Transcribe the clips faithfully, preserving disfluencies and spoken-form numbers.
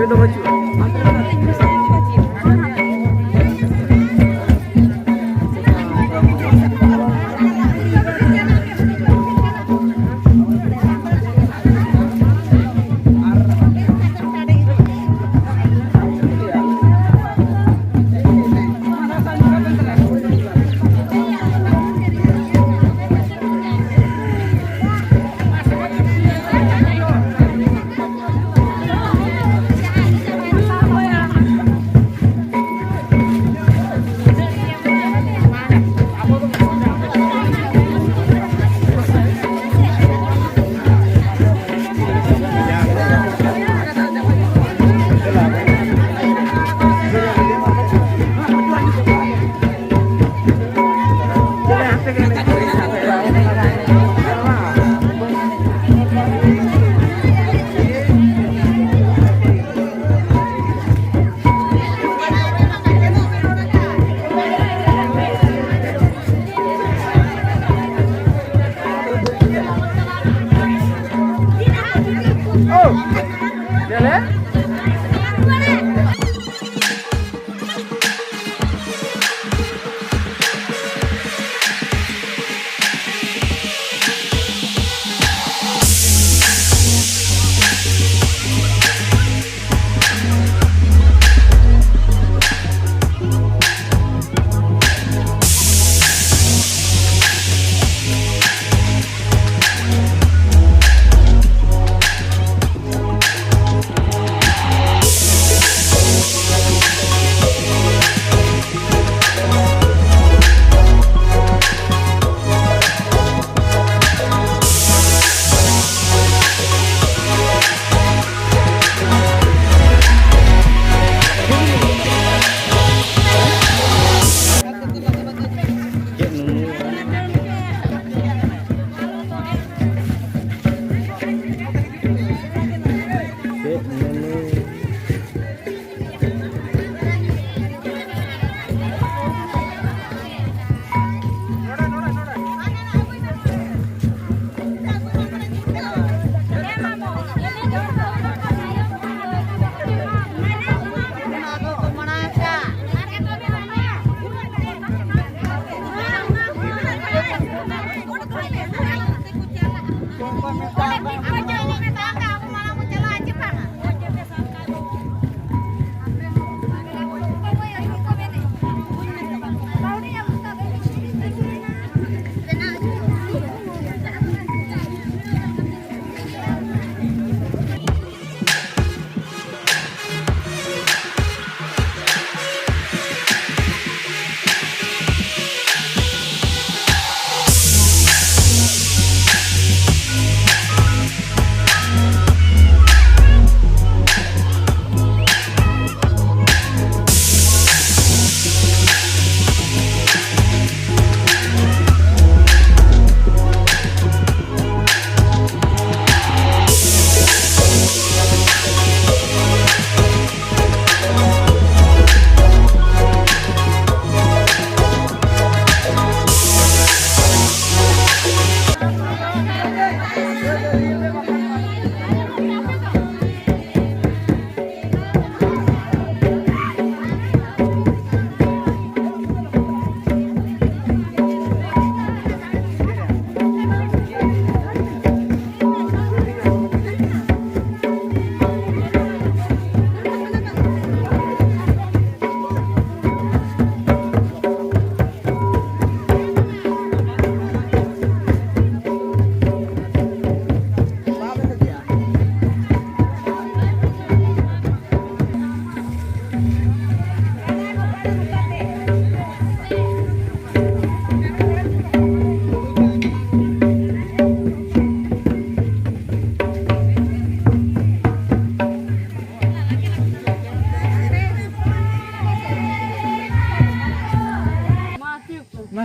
ᱫᱚ ᱵᱟᱹᱪᱩᱜᱼᱟ᱾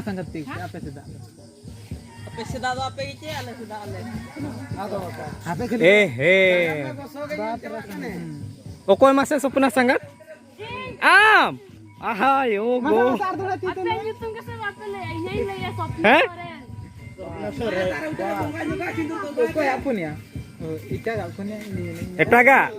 ᱥᱟᱸᱜᱟᱛ ᱛᱮ ᱟᱯᱮ ᱥᱮᱫᱟᱜ᱾ ᱟᱯᱮ ᱥᱮᱫᱟᱜ ᱫᱚ ᱟᱯᱮ ᱜᱮ ᱪᱮ ᱟᱞᱮ ᱥᱮᱫᱟᱜ ᱟᱞᱮ? ᱟᱫᱚ ᱚᱠᱟ? ᱟᱯᱮ ᱠᱷᱟᱹᱞᱤ ᱮ ᱦᱮ᱾ ᱵᱟᱯ ᱨᱮ᱾ ᱚᱠᱚᱭ ᱢᱟᱥᱮ ᱥᱚᱯᱱᱟ ᱥᱟᱸᱜᱟᱛ? ᱟᱢ? ᱟᱦᱟᱭ, ᱳ ᱢᱟᱥᱮ, ᱜᱳ᱾ ᱢᱟᱥᱮ, ᱟᱨ ᱫᱚᱦᱲᱟ ᱛᱤ ᱟᱯᱮ ᱛᱩᱞ ᱢᱮ᱾ ᱧᱩᱛᱩᱢ ᱜᱮᱥᱮ ᱵᱟᱯᱮ ᱞᱟᱹᱭᱟ, ᱤᱧ ᱦᱚᱧ ᱞᱟᱹᱭᱟ ᱥᱚᱯᱱᱟ ᱦᱮᱸ? ᱥᱚᱨᱮᱱ᱾ ᱚᱠᱚᱭ ᱟᱯᱷᱩᱱᱤᱭᱟ? ᱚ, ᱮᱴᱟᱜᱟᱜ ᱠᱷᱚᱱᱤᱭᱟ, ᱤᱧ ᱫᱚ ᱢᱮᱱᱟᱹᱧ᱾ ᱮᱴᱟᱜᱟᱜ?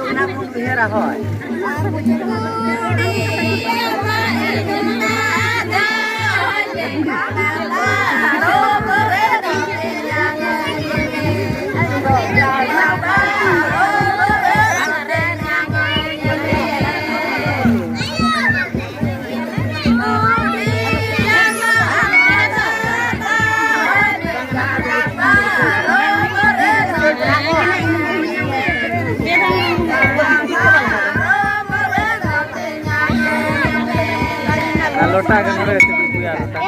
ᱚᱱᱟ ᱠᱚ ᱩᱭᱦᱟᱹᱨᱟ, ᱦᱳᱭ᱾ ᱟᱨ ᱞᱚᱴᱟ ᱜᱮ ᱱᱚᱰᱮ ᱛᱤᱸᱜᱩ ᱜᱮᱭᱟ, ᱞᱚᱴᱟ᱾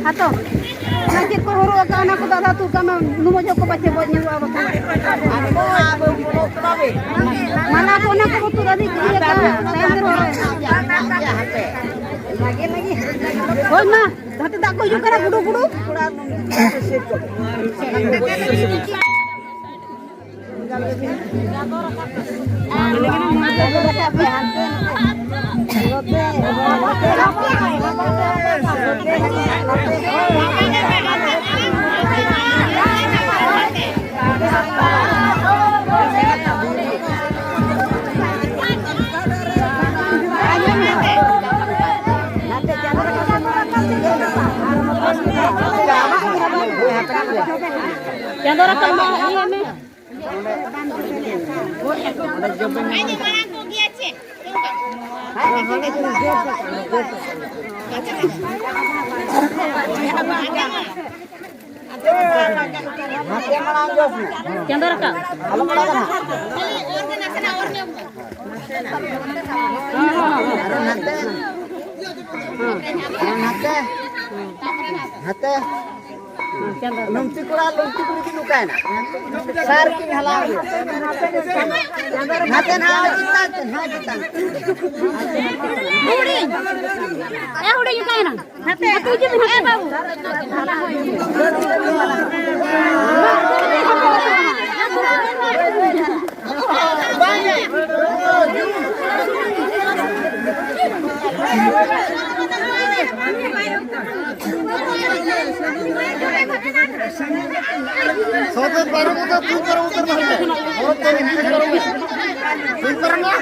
ᱦᱟᱛᱚ᱾ ᱚᱱᱟ ᱪᱮᱫ ᱠᱚ ᱦᱚᱨᱚᱜ ᱟᱠᱟᱫ, ᱚᱱᱟ ᱠᱚ ᱫᱟᱫᱟ ᱛᱩᱫ ᱠᱟᱜ ᱢᱮ, ᱱᱩᱢᱚ ᱡᱚᱜ ᱠᱚ ᱯᱟᱪᱷᱮ ᱵᱚᱡ ᱧᱩᱨᱩᱜᱼᱟ ᱵᱟᱠᱷᱟᱱ᱾ ᱢᱟᱞᱟ ᱠᱚ ᱚᱱᱟ ᱠᱚ ᱛᱩᱫ ᱟᱹᱰᱤ ᱤᱭᱟᱹ ᱠᱟᱜᱼᱟ, ᱛᱟᱭᱚᱢ ᱨᱮ ᱦᱚᱨᱚᱜ᱾ ᱦᱳᱭ ᱢᱟ, ᱡᱟᱦᱟᱸ ᱛᱮ ᱫᱟᱜ ᱠᱚ ᱦᱤᱡᱩᱜ ᱠᱟᱱᱟ, ᱜᱩᱰᱩ, ᱜᱩᱰᱩ᱾ ᱪᱟᱸᱫᱚ ᱨᱟᱠᱟᱵ ᱢᱟ ᱤᱭᱟᱹ ᱢᱮ᱾ ᱪᱟᱸᱫᱚ ᱨᱟᱠᱟᱵ᱾ ᱱᱟᱛᱮ᱾ ᱦᱮᱸ, ᱱᱟᱛᱮ᱾ ᱱᱟᱛᱮ᱾ ᱞᱩᱢᱛᱤ ᱠᱚᱲᱟ, ᱞᱩᱢᱛᱤ ᱠᱩᱲᱤ ᱠᱤᱱ ᱚᱠᱟᱭᱮᱱᱟ? ᱥᱟᱨ ᱠᱤᱱ ᱦᱟᱞᱟᱝ ᱟᱹᱜᱩ᱾ ᱱᱟᱛᱮ ᱱᱟᱦᱟᱜ ᱪᱮᱛᱟᱱ ᱛᱮ, ᱱᱚᱣᱟ ᱪᱮᱛᱟᱱ ᱛᱮ᱾ ᱦᱩᱰᱤᱧ᱾ ᱮ, ᱦᱩᱰᱤᱧ ᱚᱠᱟᱭᱮᱱᱟ? ᱦᱟᱯᱮ, ᱦᱟᱯᱮ, ᱦᱤᱡᱩᱜ ᱢᱮ, ᱦᱟᱯᱮ᱾ ᱮ, ᱵᱟᱹᱵᱩ᱾ ᱥᱚᱛᱮᱱ ᱯᱟᱨᱚᱢ ᱩᱛᱟᱹᱨ, ᱛᱩᱭ ᱯᱟᱨᱚᱢ ᱩᱛᱟᱹᱨ ᱢᱮ᱾ ᱦᱚᱨᱚᱜ ᱛᱮ ᱛᱩᱭ ᱯᱟᱨᱚᱢ ᱢᱮ᱾ ᱛᱩᱭ ᱯᱟᱨᱚᱢ ᱢᱮ᱾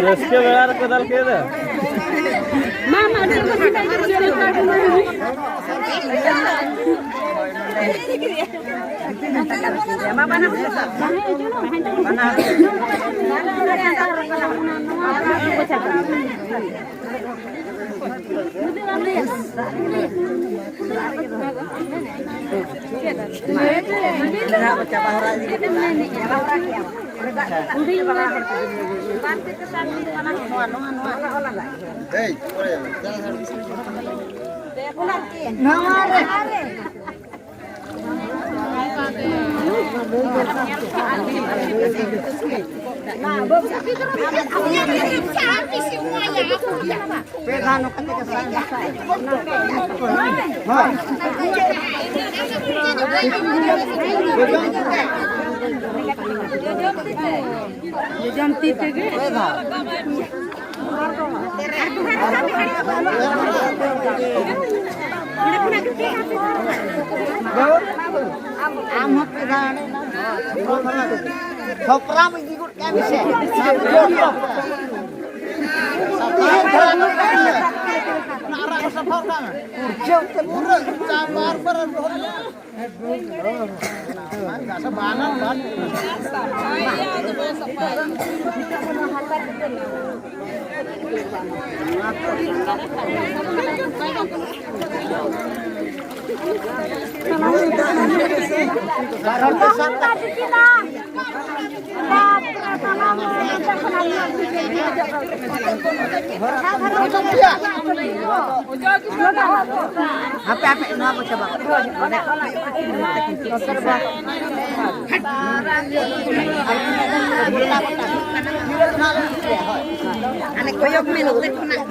ᱨᱟᱹᱥᱠᱟᱹ ᱵᱮᱲᱟ ᱨᱮᱠᱚ ᱫᱟᱞ ᱠᱮᱫᱟ᱾ ᱢᱟ, ᱢᱟ, ᱟᱹᱰᱤ ᱨᱚᱠᱚᱢ ᱢᱤᱫᱴᱟᱝ ᱜᱮ ᱧᱮᱞ ᱠᱟᱜ ᱢᱮ᱾ ᱱᱚᱣᱟ ᱨᱮ᱾ ᱯᱮ ᱫᱷᱟᱣ ᱱᱚᱝᱠᱟ ᱛᱮᱜᱮ ᱥᱟᱵ ᱢᱮ᱾ ᱦᱳᱭ᱾ ᱡᱚᱡᱚᱢ ᱛᱤ ᱛᱮᱜᱮ᱾ ᱯᱮ ᱫᱷᱟᱣ᱾ ᱟᱢ ᱦᱚᱸ ᱯᱮ ᱫᱷᱟᱣ᱾ ᱛᱷᱚᱯᱨᱟᱢ ᱤᱫᱤ ᱜᱚᱫ ᱠᱟᱜ ᱢᱮᱥᱮ᱾ ᱚᱱᱟ ᱟᱨᱟᱜ ᱠᱚ ᱥᱟᱯᱷᱟ ᱠᱟᱜ ᱢᱮ᱾ ᱯᱩᱨᱟᱹ ᱪᱟᱯ ᱵᱟᱨ ᱵᱟᱨ ᱨᱚᱦᱚᱭ᱾ ᱦᱟᱯᱮ, ᱦᱟᱯᱮ, ᱱᱚᱣᱟ ᱠᱚ ᱪᱟᱵᱟ᱾ ᱦᱟᱱᱮ ᱠᱚᱭᱚᱜ ᱢᱮ ᱱᱚᱛᱮ ᱠᱷᱚᱱᱟᱜ᱾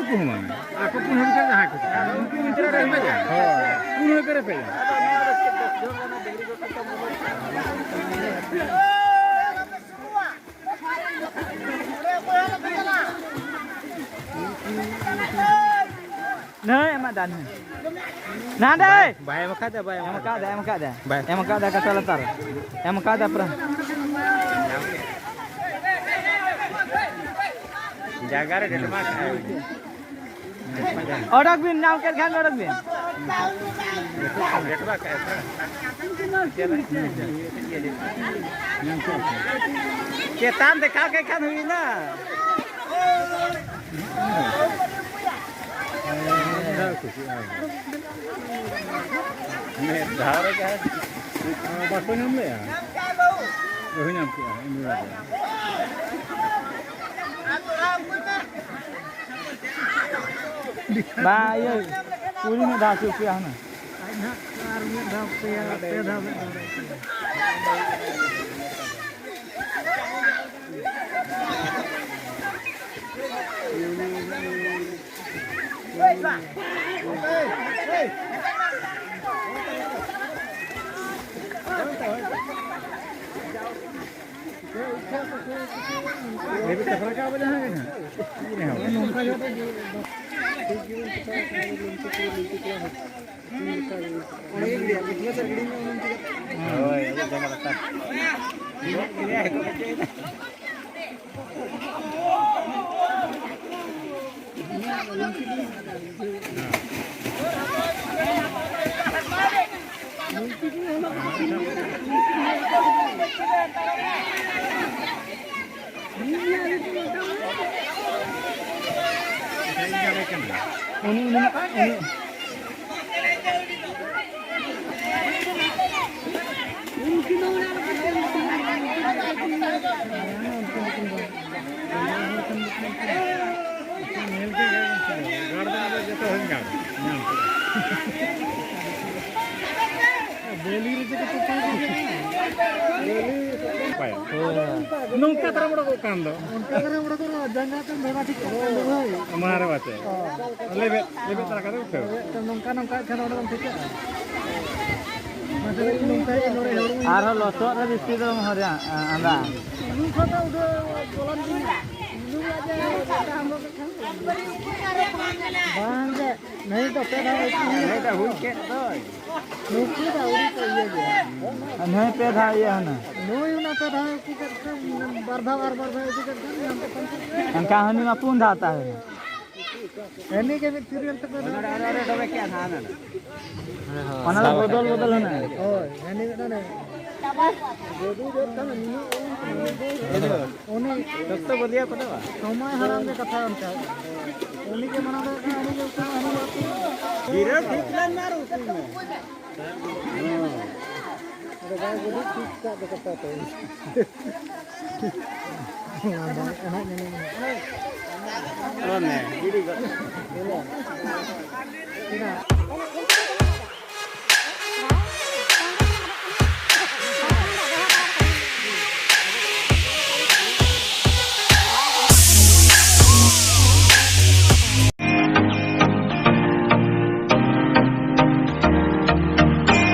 ᱟᱠᱚ ᱯᱩᱱ ᱦᱚᱲ ᱜᱮ ᱡᱟᱦᱟᱸᱭ ᱠᱚ ᱪᱤᱠᱟᱹᱭᱟ, ᱩᱱᱠᱩ ᱵᱷᱤᱛᱨᱤ ᱨᱮ ᱦᱩᱭ ᱫᱟᱲᱮᱭᱟᱜᱼᱟ᱾ ᱦᱳᱭ᱾ ᱯᱩᱱ ᱦᱚᱲ ᱜᱮ ᱨᱮᱯᱮᱡᱟ᱾ ᱱᱟᱹᱭ ᱮᱢᱟᱜ ᱫᱟ, ᱱᱟᱹᱭ᱾ ᱱᱟᱰᱮ! ᱵᱟᱭ, ᱵᱟᱭ ᱮᱢ ᱟᱠᱟᱫᱟ, ᱵᱟᱭ ᱮᱢ ᱮᱢ ᱟᱠᱟᱫᱟ, ᱮᱢ ᱟᱠᱟᱫᱟ᱾ ᱵᱟᱭ᱾ ᱮᱢ ᱟᱠᱟᱫᱟ, ᱠᱟᱴᱟ ᱞᱟᱛᱟᱨ᱾ ᱮᱢ ᱟᱠᱟᱫᱟ ᱯᱩᱨᱟᱹ᱾ ᱡᱟᱭᱜᱟ ᱨᱮ ᱰᱮᱴ ᱢᱟ ᱠᱷᱟᱭ᱾ ᱚᱰᱚᱠ ᱵᱤᱱ, ᱧᱟᱢ ᱠᱮᱫ ᱠᱷᱟᱱ ᱚᱰᱚᱠ ᱵᱤᱱ᱾ ᱪᱮᱛᱟᱱ ᱫᱮᱠᱷᱟᱣ ᱠᱮᱫ ᱠᱷᱟᱱ ᱦᱩᱭᱱᱟ᱾ ᱢᱤᱫ ᱫᱷᱟᱣ ᱨᱮ ᱡᱟᱦᱟᱸ ᱵᱟᱠᱚ ᱧᱟᱢ ᱞᱮᱜᱼᱟ᱾ ᱵᱟᱠᱚ ᱧᱟᱢ ᱠᱮᱜᱼᱟ, ᱩᱱᱤ ᱵᱟᱵᱟ᱾ ᱵᱟ, ᱤᱭᱟᱹ, ᱯᱩᱨᱤ ᱢᱤᱫ ᱫᱷᱟᱣ ᱦᱚᱪᱚ ᱯᱮᱭᱟ ᱦᱩᱱᱟᱹᱝ᱾ ᱟᱡ ᱱᱟᱦᱟᱜ ᱟᱨ ᱢᱤᱫ ᱫᱷᱟᱣ ᱯᱮᱭᱟ, ᱯᱮ ᱫᱷᱟᱣ ᱢᱤᱫ ᱫᱷᱟᱣ᱾ ᱦᱳᱭ, ᱟᱵᱚ ᱡᱚᱢ ᱞᱮᱠᱟ᱾ ᱩᱱᱤ, ᱩᱱᱤ, ᱩᱱᱤ᱾ ᱧᱮᱞ ᱠᱮᱫ ᱜᱮ ᱵᱚᱱ ᱪᱤᱱᱦᱟᱹᱣ᱾ ᱜᱟᱲ ᱫᱚ ᱟᱫᱚ ᱡᱚᱛᱚ ᱦᱚᱲ ᱜᱟᱲ ᱧᱟᱢ ᱠᱮᱫᱟ᱾ ᱵᱟᱹᱞᱤ ᱨᱮ ᱪᱮᱫ ᱠᱚ ᱯᱟᱲᱟᱜ ᱠᱟᱱᱟ? ᱵᱟᱹᱞᱤ᱾ ᱱᱟᱯᱟᱭᱟ᱾ ᱦᱳᱭ᱾ ᱱᱚᱝᱠᱟ ᱛᱟᱨᱟᱢ ᱚᱰᱚᱠᱚᱜ ᱠᱟᱱ ᱫᱚ᱾ ᱚᱱᱠᱟ ᱛᱟᱨᱟᱢ ᱚᱰᱚᱠᱚᱜ ᱨᱮᱦᱚᱸ ᱡᱟᱸᱜᱟ ᱛᱮᱢ ᱵᱷᱮᱜᱟᱨ ᱴᱷᱤᱠ ᱠᱟᱜ ᱠᱷᱟᱱ ᱫᱚ ᱵᱷᱟᱹᱭ᱾ ᱢᱟᱨᱮ ᱵᱟᱪᱮ᱾ ᱦᱚᱸ᱾ ᱞᱮᱵᱮᱫ, ᱞᱮᱵᱮᱫ ᱛᱟᱨᱟ ᱠᱟᱛᱮ ᱩᱴᱷᱟᱹᱣ᱾ ᱞᱮᱵᱮᱫ ᱛᱮ ᱱᱚᱝᱠᱟ, ᱱᱚᱝᱠᱟ ᱠᱷᱟᱱ ᱚᱸᱰᱮ ᱫᱚᱢ ᱴᱷᱤᱠᱟᱹᱜᱼᱟ᱾ ᱢᱟᱥᱮ ᱞᱟᱹᱭ ᱱᱚᱝᱠᱟ ᱜᱮ ᱱᱚᱰᱮ ᱦᱚᱲᱢᱚ ᱟᱨᱦᱚᱸ ᱞᱚᱥᱚᱫ ᱨᱮ ᱵᱮᱥᱤ ᱫᱚ ᱦᱚᱨᱮ ᱟᱸᱫᱟ᱾ ᱱᱚᱝᱠᱟ ᱫᱚ ᱩᱰᱟᱹᱣ ᱵᱚᱞᱚᱱ ᱜᱮᱭᱟ᱾ ᱱᱩᱭᱟᱜ ᱡᱮ ᱰᱟᱸᱰᱟ ᱦᱟᱢᱵᱚ ᱠᱮᱫ ᱠᱷᱟᱱ᱾ ᱵᱟᱝ ᱜᱮ, ᱱᱩᱭ ᱫᱚ ᱯᱮ ᱫᱷᱟᱣ ᱩᱰᱩᱠ ᱦᱩᱭ ᱱᱩᱭ ᱫᱚ ᱦᱩᱭ ᱠᱮᱫ ᱫᱚᱭ᱾ ᱱᱩᱠᱩ ᱫᱚ ᱟᱹᱣᱨᱤ ᱠᱚ ᱤᱭᱟᱹ ᱜᱮᱭᱟ᱾ ᱟᱨ ᱱᱩᱭ ᱯᱮ ᱫᱷᱟᱣ ᱤᱭᱟᱹ ᱦᱟᱱᱟ᱾ ᱱᱩᱭ ᱚᱱᱟ ᱯᱮ ᱫᱷᱟᱣ ᱩᱠᱩ ᱠᱮᱫ ᱠᱷᱟᱱ, ᱵᱟᱨ ᱫᱷᱟᱣ ᱟᱨ ᱵᱟᱨ ᱫᱷᱟᱣ ᱩᱠᱩ ᱠᱮᱫ ᱠᱷᱟᱱ, ᱧᱟᱢ ᱠᱮᱫ ᱠᱷᱟᱱ ᱠᱚ᱾ ᱮᱱᱠᱷᱟᱱ ᱦᱟᱹᱱᱤ ᱢᱟ ᱯᱩᱱ ᱫᱷᱟᱣ ᱛᱟᱦᱮᱸ ᱮᱱᱟ᱾ ᱦᱟᱹᱱᱤ ᱜᱮ ᱢᱤᱫ serial ᱛᱮᱠᱚ ᱮᱱᱟ᱾ ᱚᱱᱟ ᱫᱚ ᱵᱚᱫᱚᱞ ᱵᱚᱫᱚᱞ ᱦᱮᱱᱟᱜᱼᱟ᱾ ᱦᱳᱭ, ᱦᱟᱹᱱᱤ ᱢᱤᱫᱴᱟᱝ ᱡᱟᱹᱫᱩ ᱡᱳᱨ ᱠᱷᱟᱱ ᱱᱤᱱᱟᱹᱜ ᱩᱱᱤ ᱥᱚᱠᱛᱚ ᱵᱚᱫᱤᱭᱟ ᱠᱚᱫᱚ ᱵᱟᱝ᱾ ᱥᱚᱢᱚᱭ ᱦᱟᱲᱟᱢ ᱜᱮ ᱠᱟᱛᱷᱟ ᱚᱱᱠᱟ᱾ ᱩᱱᱤ ᱜᱮ ᱢᱟᱲᱟᱝ ᱫᱚ ᱦᱩᱭᱩᱜ ᱠᱟᱱᱟ, ᱩᱱᱤ ᱜᱮ ᱩᱛᱩ ᱢᱮ, ᱦᱟᱹᱱᱤ ᱜᱮ ᱩᱛᱩ ᱢᱮ᱾ ᱜᱤᱨᱟᱹ ᱴᱷᱤᱠ ᱞᱮᱱ ᱢᱟ ᱟᱨ ᱩᱛᱩᱭ ᱢᱮ᱾ ᱦᱮᱸ᱾ ᱟᱫᱚ ᱵᱟᱭ ᱜᱩᱰᱩ ᱴᱷᱤᱠ ᱠᱟᱜ ᱫᱚ ᱠᱟᱛᱷᱟ ᱛᱮ᱾ ᱵᱟᱝ ᱮᱱᱮᱡ ᱢᱮᱱᱮᱡ ᱢᱮ᱾ ᱚᱱᱮ, ᱜᱤᱰᱤ ᱜᱚᱫ᱾ ᱪᱮᱫᱟᱜ?